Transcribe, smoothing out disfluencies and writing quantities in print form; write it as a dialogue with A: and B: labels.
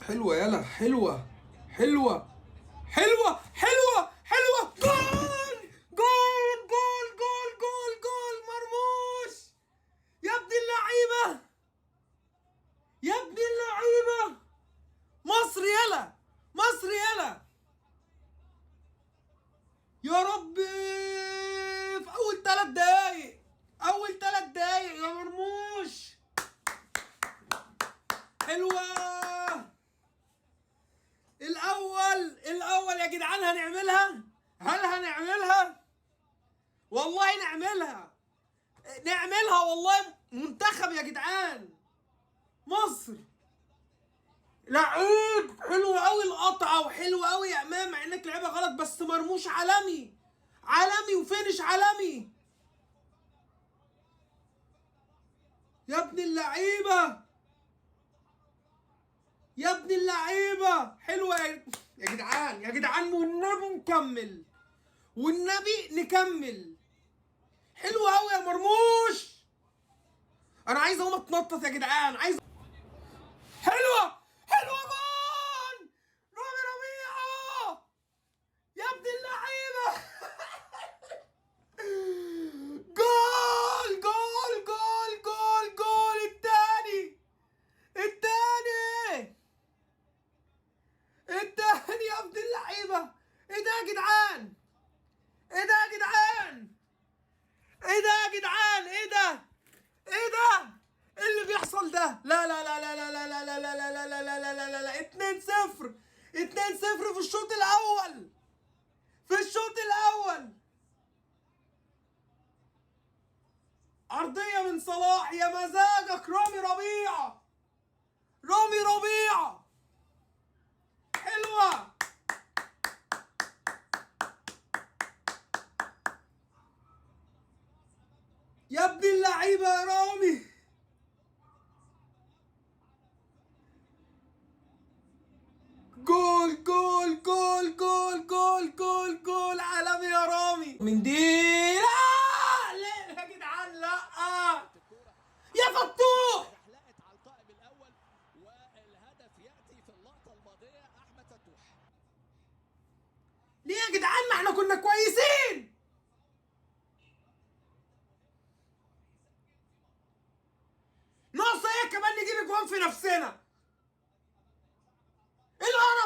A: حلوة يلا، حلوة حلوة حلوة حلوة حلوة. جول جول جول جول جول جول مرموش. يا ابن اللعيبة، يا ابن اللعيبة. مصر يلا، مصر يلا. يا ربي، في أول 3 دقايق، أول 3 دقايق يا مرموش. حلوة. الأول الأول يا جدعان. هنعملها؟ هل هنعملها؟ والله نعملها، نعملها والله. منتخب يا جدعان مصر. لعيب حلو قوي القطعة، وحلو قوي يا امام، مع انك لعبها غلط، بس مرموش عالمي، عالمي وفينش عالمي. يا ابن اللعيبة، يا ابن اللعيبة. حلوة يا جدعان، يا جدعان. والنبي نكمل، والنبي نكمل. حلوة قوي يا مرموش. انا عايز اقوم اتنطط يا جدعان، عايز. حلوة حلوة. جول رامي ربيعة. يا ابن اللعيبة. جول جول جول جول جول. التاني التاني التاني يا ابن اللعيبة. ايه ده يا جدعان؟ ايه ده يا جدعان؟ ايه ده يا جدعان؟ ايه ده؟ ايه ده؟ ايه اللي بيحصل ده؟ لا لا لا لا لا لا لا لا لا لا لا لا لا لا لا. 2-0، 2-0 في الشوط الاول، في الشوط الاول. عرضية من صلاح، يا مزاجك رامي ربيعة، رامي ربيعة. حلوة. يا ابن اللعيبة يا رامي. جول جول جول جول جول جول جول عالمي يا رامي. من دي. لا لا يا جدعان، لا يا فتوح. ليه يا جدعان؟ ما احنا كنا كويسين. ناقصه ايه كمان؟ نجيب اجوان في نفسنا. ايه القرف